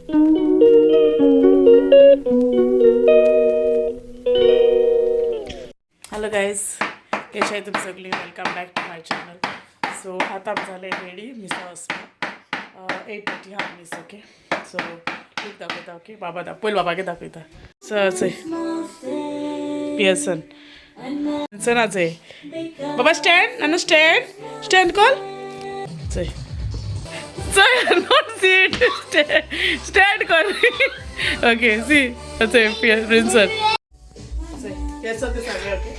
Hello guys, कशे आहे तुमी सगळीं? Welcome back to my channel. So आतां आमी जाले रेडी मिसा वचपाक. 8:30 आहा मीस. ओके, सो एक दाखयता. ओके, बाबा दा पयलीं बाबागे दाखयता. सो चय पियसन सना चय बाबा स्टँड नानू स्टँड स्टँड कोल चय चय not seat stand stand कर. ओके सी चय प्रिन्सन चय पियसन ते सगळे. ओके,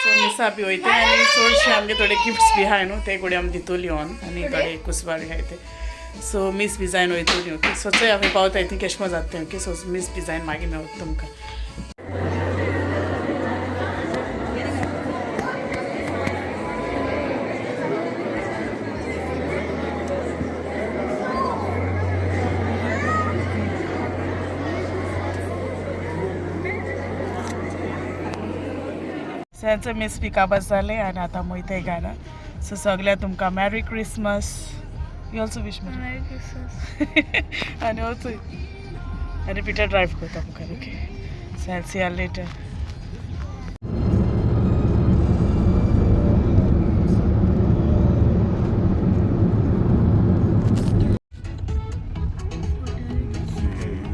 सो मिसा बी वयता आनी चडशे आमगे थोडे गिफ्ट्स बी आहाय न्हू, ते कडेन आमी दितोली ऑन आनी थोडे कुसबार बी आहाय ते. सो मीस बी जायन वयतली. ओके, सो चोय आमी पावताय थंय केशमा जाता तें. ओके, सो मीस बी जायन मागीर मेवता तुमकां. सगळ्यांचं मीस बी काबार जालें आनी आतां वयताय घरा. सो सगळ्या तुमकां merry Christmas. You also wish me. Merry Christmas. आनी वचूय आनी पिटर ड्रायव करता मुखार. Okay, so I see you later.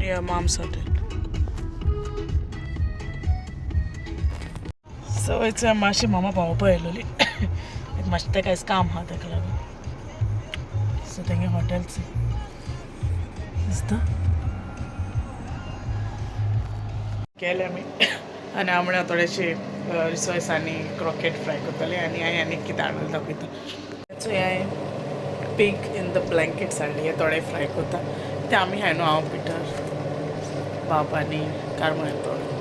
Yeah, mom's hotel. So it's a मातशी मामा पावोवपा येयलोली. एक मातशें तेका आयज काम आहा तेका लागून. सो तेंगे हॉटेल्स दिसता केले आमी. आनी हांव म्हळ्यार थोडेशे रिसोयस आनी क्रोकेट फ्राय करतले आनी हांवें आनी कितें हाडलें दाखयता. सो हांवें पीग इन the blankets हाडली, हे थोडे फ्राय करता ते आमी हाय न्हू. हांव, पिटर, बाब आनी कारमळ थोडो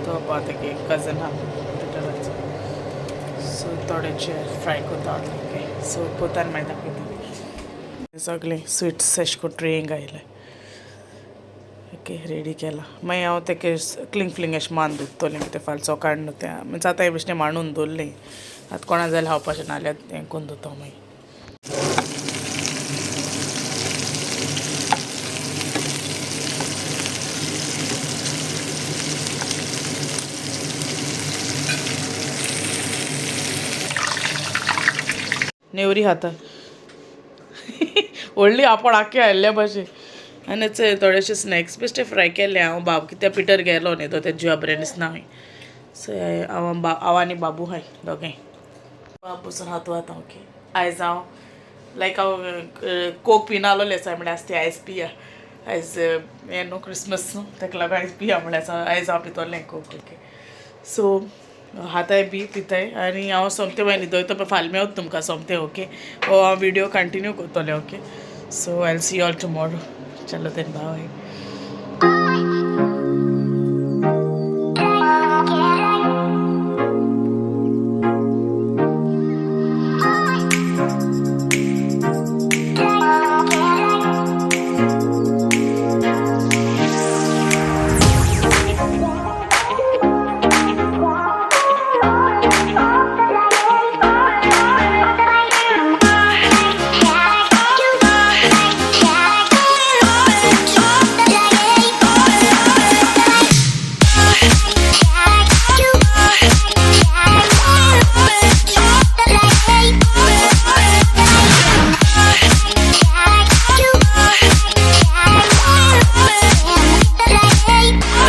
तो तेगे कजन आहा पिटराचो. सो थोडेचे फ्राय करता. ओके, सो पोतान मागीर दाखयता. सगळें स्विट्स अशें करून ट्रेयींग आयलें. ओके, रेडी केला. मागीर हांव तेका क्लिंग फ्लिंग अशें मान दवरतलें कितें फाल्यां सकाळ न्हू तें मिन्स आतां हे बेश्टें मांडून दवरलें. आतां कोणा जाल्यार खावपाचें नाल्यार हें करून दवरता हांव मागीर. नेवरी खाता व्हडली आपोड आख्खे आयिल्ले भाशेन. आनी चोय थोडेशे स्नॅक्स बेश्टे फ्राय केले हांव. बाब कित्याक पिटर गेलो न्ही तो ते जिवा बरें दिसना हांवें. सो हांव हांव आनी बाबू हाय दोगांय. बाब बसून हात आतां. ओके, आयज हांव लायक हांव कोक पिनालोलें आसा म्हळ्यार आयज ती आयज पिया. आयज हें न्हू क्रिसमस न्हू, तेका लागून आयज पिया म्हळ्यार आयज हांव पितोलें कोक. ओके, सो हाताय बी पिताय आनी हांव सोमतें मागीर न्हिदोयता पळय. फाल्यां मेवता तुमकां सोमतें. ओके, हो हांव विडियो कंटिन्यू करतलें. Okay, so I see all tomorrow. चलो then, bye.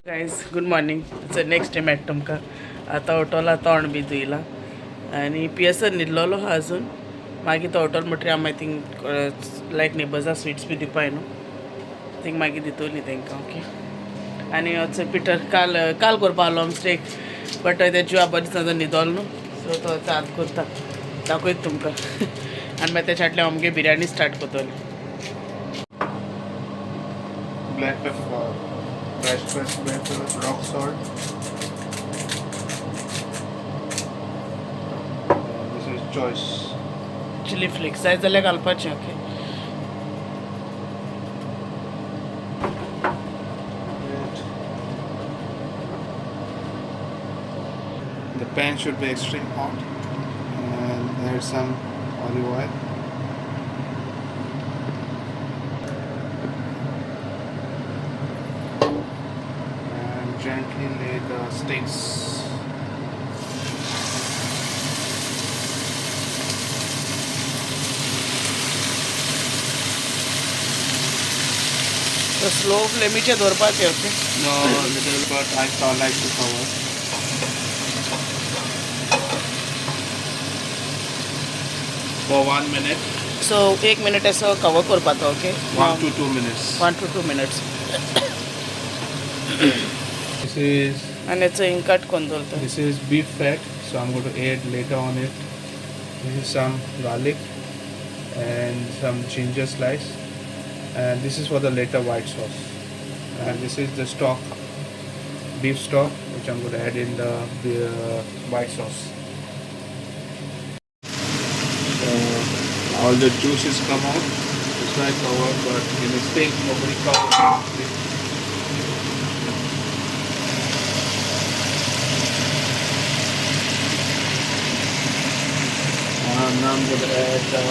Guys, good morning. It's next day मेळटा तुमकां. आतां उठोला, तोंड बी धुयलां आनी पियेसन न्हिदलोलो आहा अजून. मागीर तो हॉटेल म्हणटरी आमी थिंग लायक नेबर्सा स्विट्स बी दिवपाय न्हू, थिंग मागीर दितोली तेंकां. ओके, आनी पिटर काल काल करपा आहलो मिस्टेक, बट ते जिवा बरें दिसना, तो न्हिदोलो न्हू. सो तो आतां करता, दाखयता तुमकां. आनी मागीर तेच्या फाटल्यान आमगे बिरयानी स्टार्ट करतली. Black pepper, black pepper, rock salt. This is choice. Chilli flakes जाय जाल्यार घालपाचें. Okay. Wait. The pan should be extreme hot and add some olive oil. Gently lay the steaks. So slow फ्लेमीचेर दवरपाचें, okay? No, little, but I like to cover. For 1 minute. So 1 minute असो cover करपाचो, okay? 1 to 2 minutes. 1 to 2 minutes. This is आनी हेचो इंकट कोण दवरता? This is beef fat, so I'm going to add later on it. This is some garlic and some ginger slice, and this is for the later white sauce. And this is the stock, beef stock, which I'm going to add in the white sauce. So all the juices come out. It's not covered, but in the steak nobody covers it. And now I'm going to add the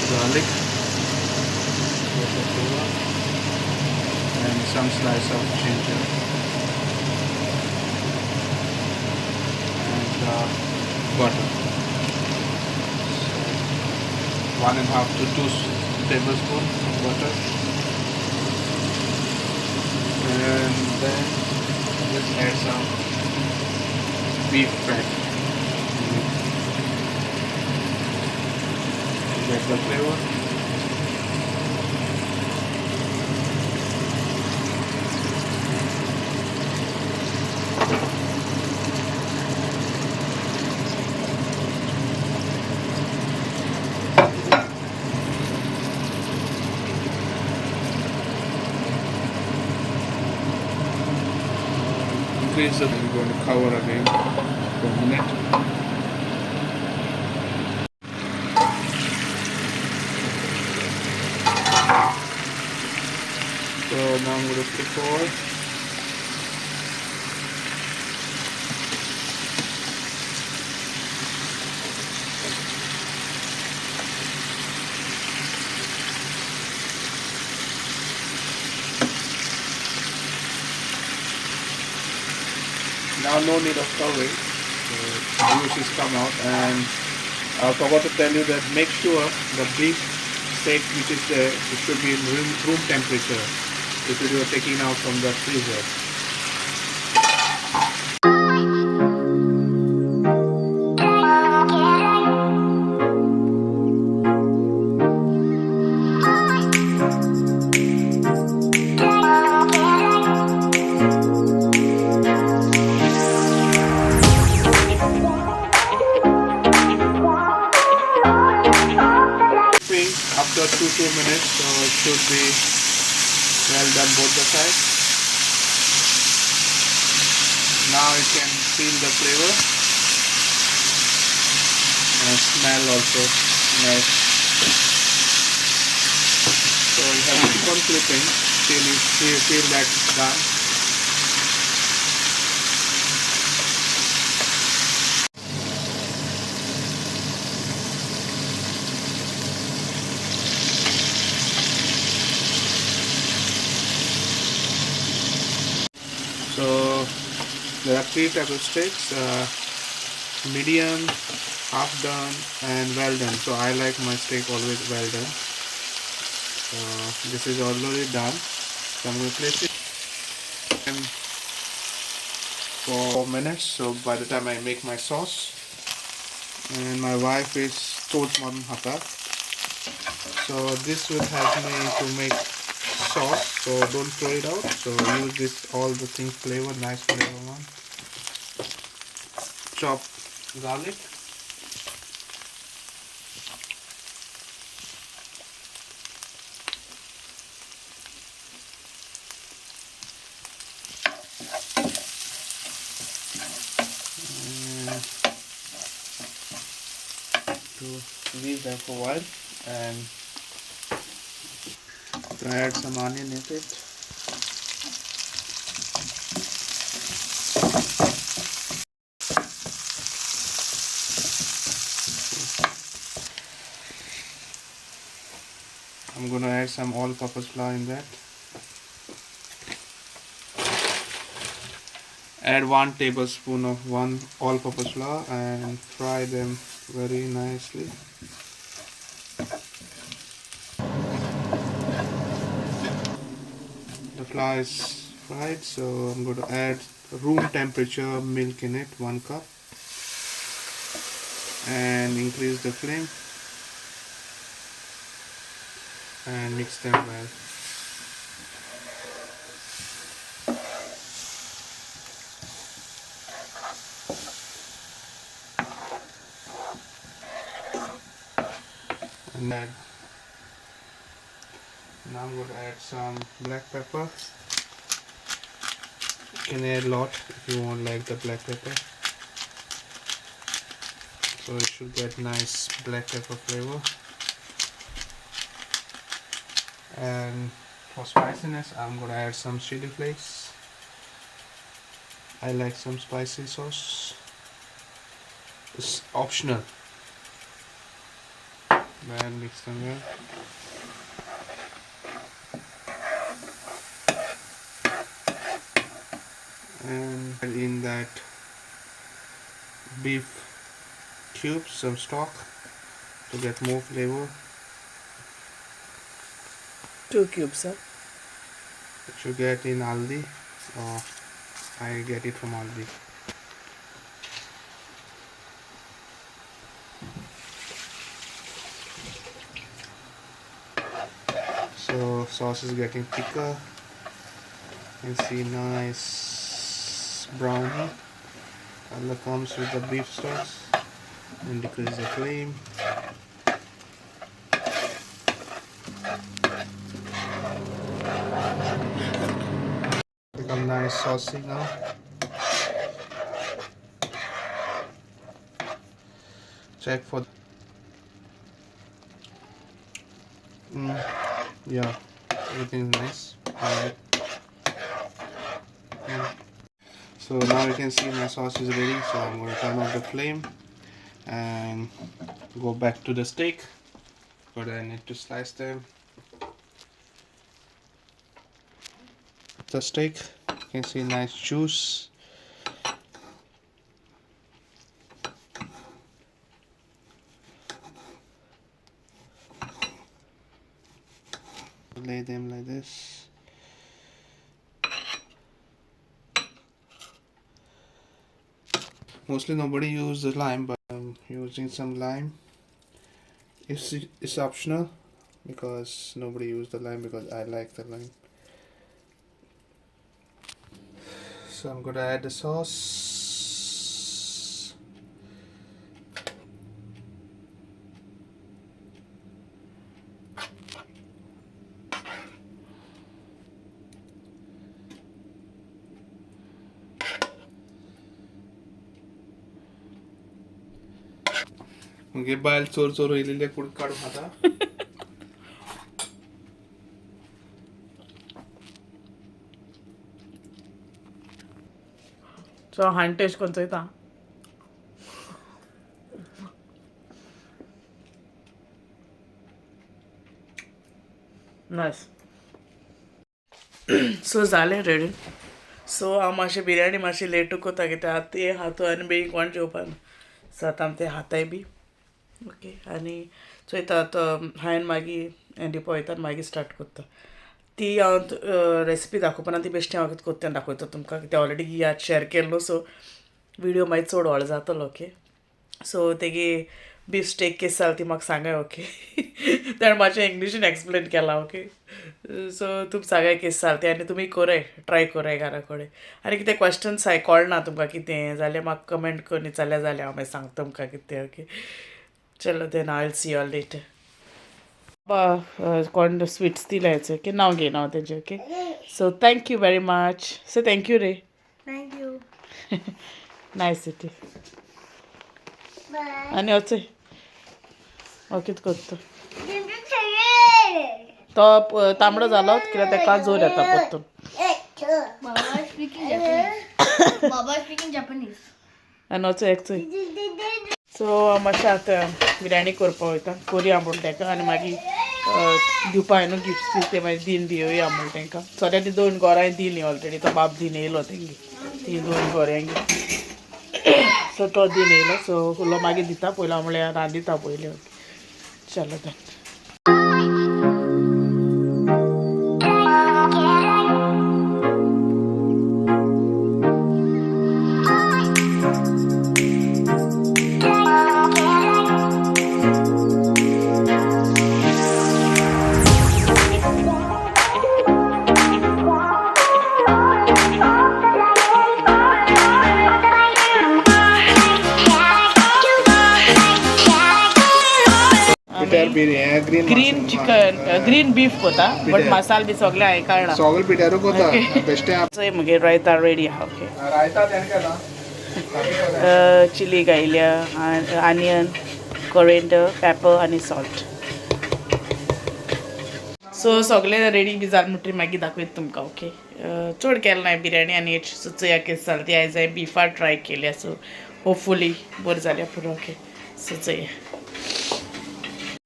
garlic and some slice of ginger and butter. So 1.5 to 2 tablespoon of butter, and then just add some beef fat. Get the flavor. Increase the. We're going to cover again for a minute. So now I'm going to flip over. Now no need of covering, the juices come out. And I forgot to tell you that make sure the beef steak which is there, it should be in room temperature if you are taking out from the freezer. After 2 minutes, so it should be well done both the sides. Now you can feel the flavor and smell also nice. So you have to keep on flipping till you feel that it's done. So there are 3 types of steaks, medium, half done and well done. So I like my steak always well done. This is already done. So I'm going to place it for 4 minutes. So by the time I make my sauce, and my wife is toast modern hata. So this will help me to make sauce, so don't throw it out. So use this all the things flavor, nice flavor one. Chop garlic. And to leave them for a while, and to add some onion in it. I'm going to add some all-purpose flour in that. Add 1 tablespoon of 1 all-purpose flour and fry them very nicely. The flour is fried, so I'm going to add room temperature milk in it, 1 cup, and increase the flame and mix them well. And add. Now I'm going to add some black pepper. You can add a lot if you want, like the black pepper. So it should get nice black pepper flavor. And for spiciness, I'm going to add some chili flakes. I like some spicy sauce. It's optional. Then mix them well. And add in that beef cubes, some stock to get more flavor. 2 cubes, huh? Which you get in Aldi, or I get it from Aldi. So sauce is getting thicker. You can see nice brownie color comes with the beef sauce, and decrease the flame. Become nice saucy now. Check for yeah, everything is nice. All right. Yeah. So now you can see my sauce is ready. So I'm going to turn off the flame and go back to the steak, but I need to slice them. The steak, you can see nice juice. Lay them like this. Mostly nobody uses the lime, but I'm using some lime. It's optional because nobody used the lime, because I like the lime. So I'm going to add the sauce. मुगे बायल चोर चोर येयलेले कुडके काडून खाता. So हांवें taste करून चोयता. नायस. सो जालें रेडी. सो हांव मातशें बिरयानी मातशी लेटू कोता कित्याक ते हातू आनी बेगीन कोण जेवपाक. सो आतां आमी ते हाताय बी ओके आनी चोयता आतां हांवें मागीर एंडी पळयता आनी मागीर स्टार्ट कोत्ता. ती हांव रेसिपी दाखोवपाना, ती बेश्टी हांव कितें कोत्ता तें दाखयता तुमकां, कित्याक ऑलरेडी याद शेर केल्लो. सो विडियो मागीर चड व्हडलो जातलो. ओके, सो तेगे बीफ स्टेक केस जाल ती म्हाका सांगाय. ओके, तेणें मातशें इंग्लिशीन एक्सप्लेन केलां. ओके, सो तुमी सांगाय केस जाल तें आनी तुमी कोराय, ट्राय कोराय घरा कडेन. आनी कितें क्वेश्चन्स आहाय कळना तुमकां कितें जाल्यार म्हाका कमेंट करून विचारल्यार जालें, हांव मागीर सांगता तुमकां कितें. ओके, चलो then I will see all later. कोण स्वीट्स दिलायचे. ओके, नांव घेयना हांव तेजें. Okay, so thank you very much. So thank you रे. Thank you. Nice it. Bye. आनी वचय हांव कितें करता तो तांबडो जालो कित्याक तेका जोर येता परतून. Baba is speaking Japanese. Baba is speaking Japanese. आनी वचय एक चोय. सो हांव मातशें आतां बिरयानी करपाक वयता, कोरया म्हूण तेका आनी मागीर दिवपा न्हू गिफ्ट्स बी ते मागीर दिन दिवया म्हूण तेंकां. सद्या ती दोन गोरांय दिली ऑलरेडी, तो बाप दिन येयलो तेंगे. ती दोन गोऱ्यांक. सो तो दिन येयलो, सो उलो मागीर दिता, पयलो म्हळ्यार रांदिता पयलीं. ओके चलो then. पिट्यार biryani, green green chicken, green beef कोता, बट मसाल बी सगळे हांवें काडला. सगळे पिट्यारूच कोता बेश्टे. चोय मगे रायता रेडी आहा. ओके. रायता तेणें केला. चिली घायल्या, आनियन, कोरिएंडर, पेपर आनी सॉल्ट. सो सगळे रेडी बी जालें म्हणटकीर मागीर दाखयता तुमकां. ओके, चड केलें ना बिरयानी आनी सो चोया कितें जालें ती. आयज हांवें बिफार ट्राय केल्या, सो होपफुली बरें जाल्यार पुरो. ओके, सो चोया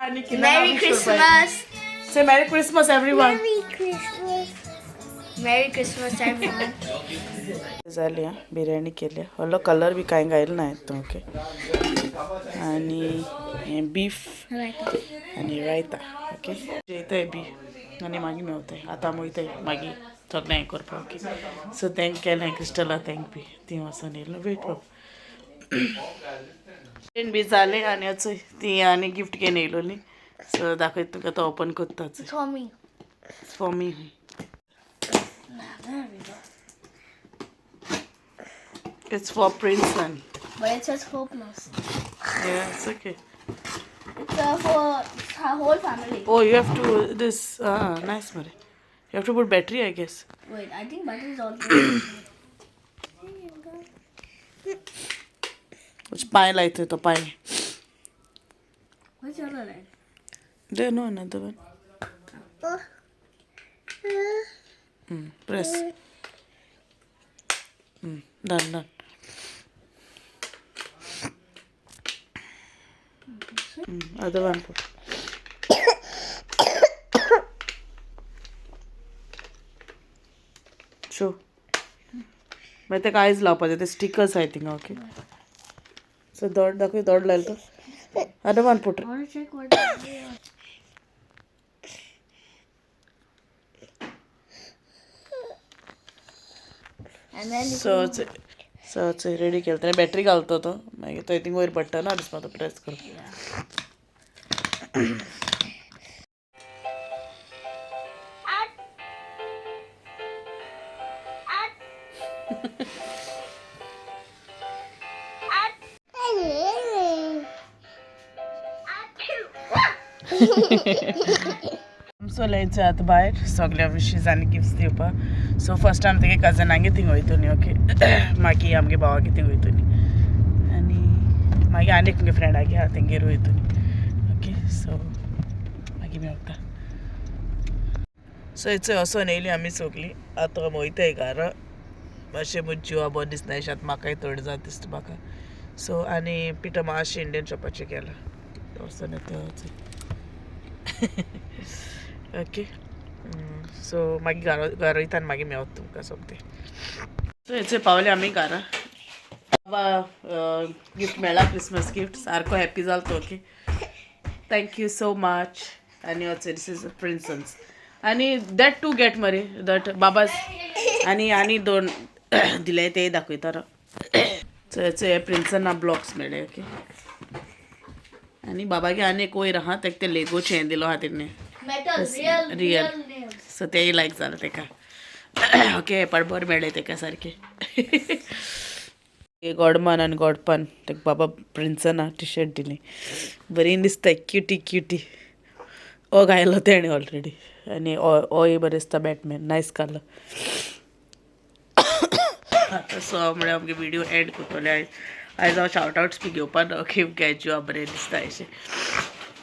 आनी कितें. Merry Christmas. Say Merry Christmas, everyone. Merry Christmas. Merry Christmas, everyone. जाली आं बिरयानी केल्या. व्हडलो कलर बी कांय घायलें ना हितून. ओके, आनी हें बीफ आनी रायता. ओके, जेयताय बी आनी मागीर मेवताय. आतां आमी वयताय मागीर सगळें हें करपाक. ओके, सो thank केलें क्रिस्टला, thank बी ती वचोन येयलो. वेट बाबा, बी जालें आनी चोय ती आनी गिफ्ट घेवन येयलोली. सो दाखयता तुमकां, तो ओपन करता. It's for me. For me. There we go. It's for Princeton. But it says hopeless. Yeah, it's okay. It's for her whole family. Oh, you have to this nice Mare. You have to put battery, I guess. Wait, I think battery is all. पांय लायतोय तो पांय. Where's the other leg? There, no, another one. Press. Done, done. Other one put. Show. मागीर ते कांयच लावपाचें, ते stickers I think. Okay, so दोड दाखय, दोड लायलो तो. Other one put. I want to check what they are. And then you so ready केलं तेणें, बॅटरी घालतो तो, मागीर तो थिंग वयर पडटा ना दिसता, तो प्रेस करून. सो लायचो आतां भायर सगल्या विशीज आनी गिफ्ट्स दिवपाक. सो फर्स्ट आमी तेगे कजनांगे थिंग वयतली. ओके, मागीर आमगे भावागे थिंग वयतली आनी मागीर आनी एक मुगे फ्रेंडागे आहा तेंगेर वयतली. ओके, सो मागीर मेवता. सो हेचो वचोन येयली आमी सगलीं. आतां आमी वयताय घरा. मातशें म्हज्या जिवा बरें दिसना अशें, आतां म्हाकाय थोडें जाता दिसता म्हाका. सो आनी पिठो मातशें इंडियन शॉपाचेर गेला, वचोन येता. ओके, सो मागीर घरा घरा वयता आनी मागीर मेवता तुमकां सोमतें. सो हेचे पावले आमी घरा. बाबा गिफ्ट मेळ्ळा, क्रिसमस गिफ्ट, सारको हॅप्पी जालो तो. Okay, thank you so much. आनी वच this is प्रिन्सन्स आनी that to get मरे that बाबास. आनी आनी दोन दिले ते दाखयता. सो हेचे प्रिन्सना ब्लॉक्स मेळ्ळे. ओके, आनी बाबागे आनी एक वयर आहा, तेका ते लेगोचें हें दिलो आहा तेणे. Metal, real, real. Real nails. So तेय लायक जालें तेका. ओके, पण बरें मेळ्ळें तेका सारकें. गोडमान आनी गोडपान तेका बाबा प्रिन्सना टी शर्ट दिली, बरी दिसता, क्युटी क्युटी. ओ घायलो तेणें ऑलरेडी आनी ओय बरें दिसता, बॅटमॅन, नायस कलर. आतां सो म्हळ्यार आमगे विडियो एंड करतले आयज. आयज हांव शावट आवट्स बी घेवपा ना. ओके, जिवा बरें दिसता अशें,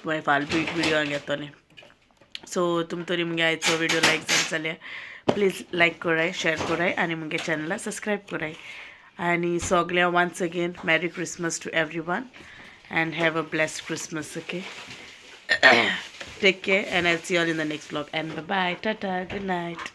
मागीर फाल्यां बी विडियो घेतलें. सो तुम तरी मुगे आयचो विडियो लायक जालो जाल्यार प्लीज लायक कराय, शेअर कराय आनी मुगे चॅनला सबस्क्रायब कराय. आनी सगळ्या once again merry Christmas to everyone and have a blessed Christmas. Okay, take care and I'll see you all in the next vlog and bye bye, tata, good night.